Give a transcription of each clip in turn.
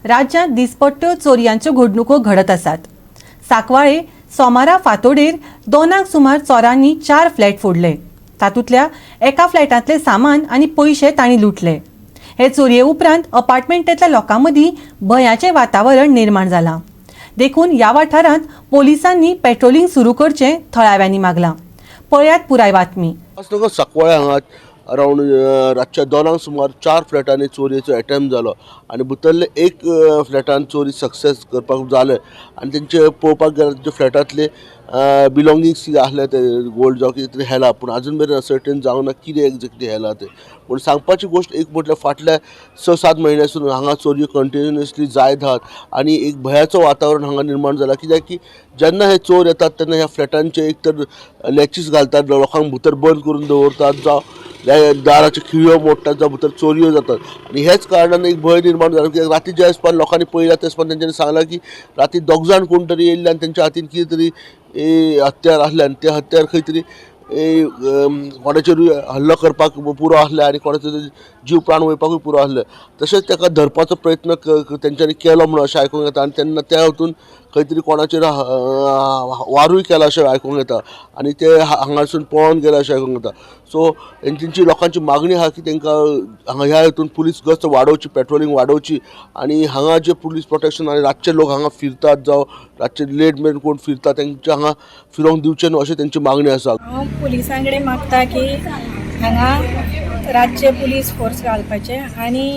राज्यांत दिसपट्ट्यो चोरयांच्यो घडणुको घडत आसात. सांकवाळे सोमारा फांतोडेर 2 सुमार चोरांनी 4 फ्लॅट फोडले. तातूंतल्या एका फ्लॅटांतले सामान आनी पयशे तांणी लुटले. हे चोरये उपरांत अपार्टमेंटांतल्या लोकां मदीं भंयाचें वातावरण निर्माण जालां. देखून ह्या वाठारांत पोलिसांनी पेट्रोलिंग सुरू करचें थळाव्यांनी मागलां. पळयात पुराय बातमी. नगर सांकवाळे हांगा अरावंड रातच्या 2 सुमार 4 फ्लॅटांनी चोरयेचो एटेम्प्ट जालो आनी भितरले एक फ्लॅटान चोरी सक्सेस करपाक जालें आनी तेंचे पळोवपाक गेल्यार तेंच्या फ्लॅटांतले बिलोंगिंग्स कितें आसले ते गोल्ड जावं कितें तरी हेला, पूण आजून मेरेन असर्टेन जावंक ना कितें एग्जॅक्टली हेला तें. पूण सांगपाची गोश्ट एक म्हटल्यार फाटल्या 6-7 म्हयन्यासून हांगा चोरयो कंटिन्युअसली जायत आहात आनी एक भंयाचो वातावरण हांगा निर्माण जाला. कित्याक की जेन्ना हे चोर येतात तेन्ना ह्या फ्लॅटांचे एक तर लॅचीस घालतात, लोकांक भितर बंद करून दवरतात, जावं दाराच्यो खिळयो मोडटात, जावं भितर चोरयो जातात. आनी हेच कारणान एक भंय निर्माण जाला कित्याक राती ज्या हिसपान लोकांनी पळयला त्या हिसपान तेंच्यांनी सांगलां की राती 2 जाण कोण तरी येयल्ले आनी तेंच्या हातीन कितें तरी हत्यार आसलें आनी ते हत्यार खंय तरी कोणाचेरूय हल्लो करपाक पुरो आसलें आनी कोणाचो तरी जीव प्राण वयपाकूय पुरो आसलें. तशेंच ताका धरपाचो प्रयत्न तेंच्यांनी केलो म्हणून अशें आयकूंक येता आनी तेन्ना त्या हितून खंय तरी कोणाचेर वारूय केला अशें आयकूंक येता आनी ते हांगासून पळोवन गेले अशें आयकूंक येता. सो तेंची लोकांची मागणी आहा की तेंकां हांगा ह्या हितून पुलीस गस्त वाडोवची, पेट्रोलिंग वाडोवची आनी हांगा जे पुलीस प्रोटेक्शन आनी रातचे लोक हांगा फिरतात जावं रातचे लेट मेरेन कोण फिरता तेंच्या हांगा फिरोंक दिवचें न्हू अशें तेंची मागणी आसा. हांव पुलिसां कडेन मागता की हांगा रातचे पुलीस फोर्स घालपाचे आनी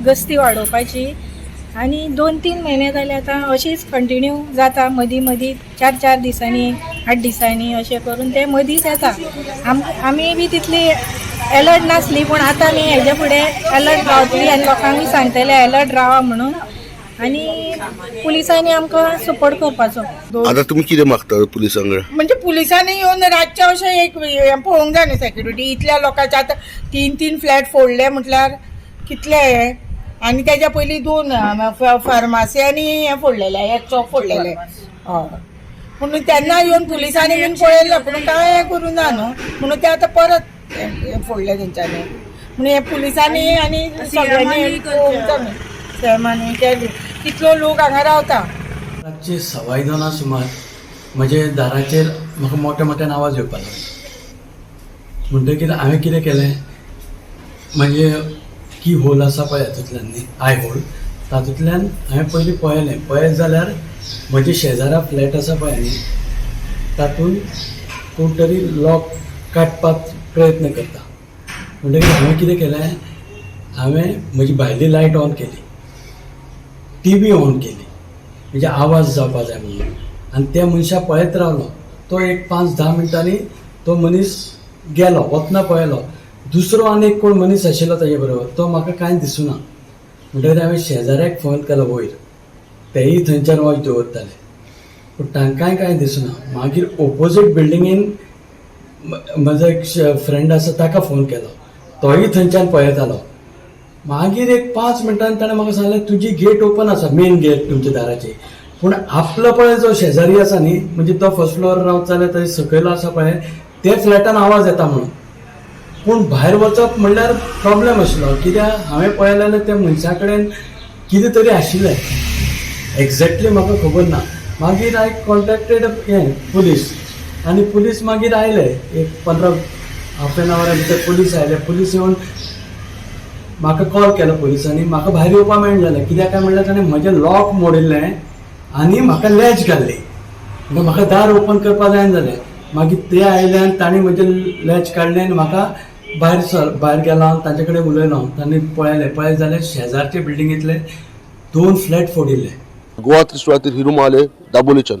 गस्ती वाडोवपाची. आनी 2-3 म्हयने जाले आतां अशीच कंटिन्यू जाता, मदीं मदीं 4-4 दिसांनी 8 दिसांनी अशें करून ते मदींच येता. आमी बी तितली एलर्ट नासली, पूण आतां आमी हेजे फुडें एलर्ट रावतली आनी लोकांकूय सांगतले एलर्ट रावा म्हणून आनी पुलिसांनी आमकां सपोर्ट करपाचो. आतां तुमी कितें मागता पुलिसां कडेन? म्हणजे पुलिसांनी येवन रातचें अशें एक हें पळोवंक जाय न्ही सेक्युरिटी. इतल्या लोकांचे आतां 3-3 फ्लॅट फोडले म्हटल्यार कितले हे. आनी तेज्या पयलीं 2 फार्मासी आनी हें फोडलेलें, एक चौक फोडलेलें. हय, पूण तेन्ना येवन पुलिसांनी बीन पळयलें, पूण कांय हें करूं ना न्हू, म्हणून ते आतां परत हें फोडलें तेंच्यांनी. म्हणून हे पुलिसांनी आनी सगळ्यांनी पळोवंक जाय न्ही, सेमानी ते कितलो लोक हांगा रावता. रातचे 2:15 सुमार म्हजे दाराचेर म्हाका मोठ्या मोठ्यान आवाज येवपाक लागलो. म्हणटकीर हांवें कितें केलें, म्हणजे की होल आसा पळय हातूंतल्यान न्ही, I whole, तातूंतल्यान हांवें पयलीं पळयलें. पळयत जाल्यार म्हजे शेजारा फ्लॅट आसा पळय न्ही, तातूंत कोण तरी लॉक काडपाक प्रयत्न करता. म्हणटकीर हांवें कितें केलें, हांवें म्हजी भायली लायट ऑन केली, टीव्ही ऑन केली, म्हणजे आवाज जावपा जाय म्हणून. आनी त्या मनशाक पळयत रावलो. तो एक 5-10 मिनटांनी तो मनीस गेलो. वतना पळयलो, दुसरो आनी एक कोण मनीस आशिल्लो ताजे बरोबर, तो म्हाका कांय दिसुना. म्हणटकीर हांवें शेजाऱ्याक फोन केलो वयर, तेय थंयच्यान वॉच दवरताले, पूण तांकांय कांय दिसुना. मागीर ओपोजीट बिल्डिंगेन म्हजो एक फ्रेंड आसा, ताका फोन केलो, तोय थंयच्यान पळयतालो. मागीर एक 5 मिनटान ताणें म्हाका सांगलें, तुजी गेट ओपन आसा, मेन गेट तुमच्या दाराची, पूण आपलो पळय जो शेजारी आसा न्ही, म्हणजे तो फर्स्ट फ्लोर रावता जाल्यार थंय सकयल आसा पळय ते फ्लॅटान आवाज येता म्हणून. पूण भायर वचप म्हणल्यार प्रॉब्लेम आशिल्लो, कित्याक हांवें पळयलें जाल्यार त्या मनशा कडेन कितें तरी आशिल्लें, एग्जॅक्टली म्हाका खबर ना. मागीर I contacted हें पुलीस आनी पुलीस मागीर आयले. एक 15 हाफ एन आवरा भितर पुलीस आयले. पुलीस येवन म्हाका कॉल केलो पुलिसांनी, म्हाका भायर येवपाक मेळना जालें. कित्याक काय म्हणल्यार ताणें म्हजें लॉक मोडिल्लें आनी म्हाका लॅच घाल्ली, म्हणटा म्हाका दार ओपन करपाक जायना जालें. मागीर ते आयले आनी तांणी म्हजें लॅच काडलें आनी म्हाका भायर सर भायर गेलो आनी तांचे कडेन उलयलो. तांणी पळयलें, पळयत जाल्यार शेजारचे बिल्डिंगेंतले 2 फ्लॅट फोडिल्ले. गोवा 3 खातीर हिरू महाले, दाबोलीच्यान.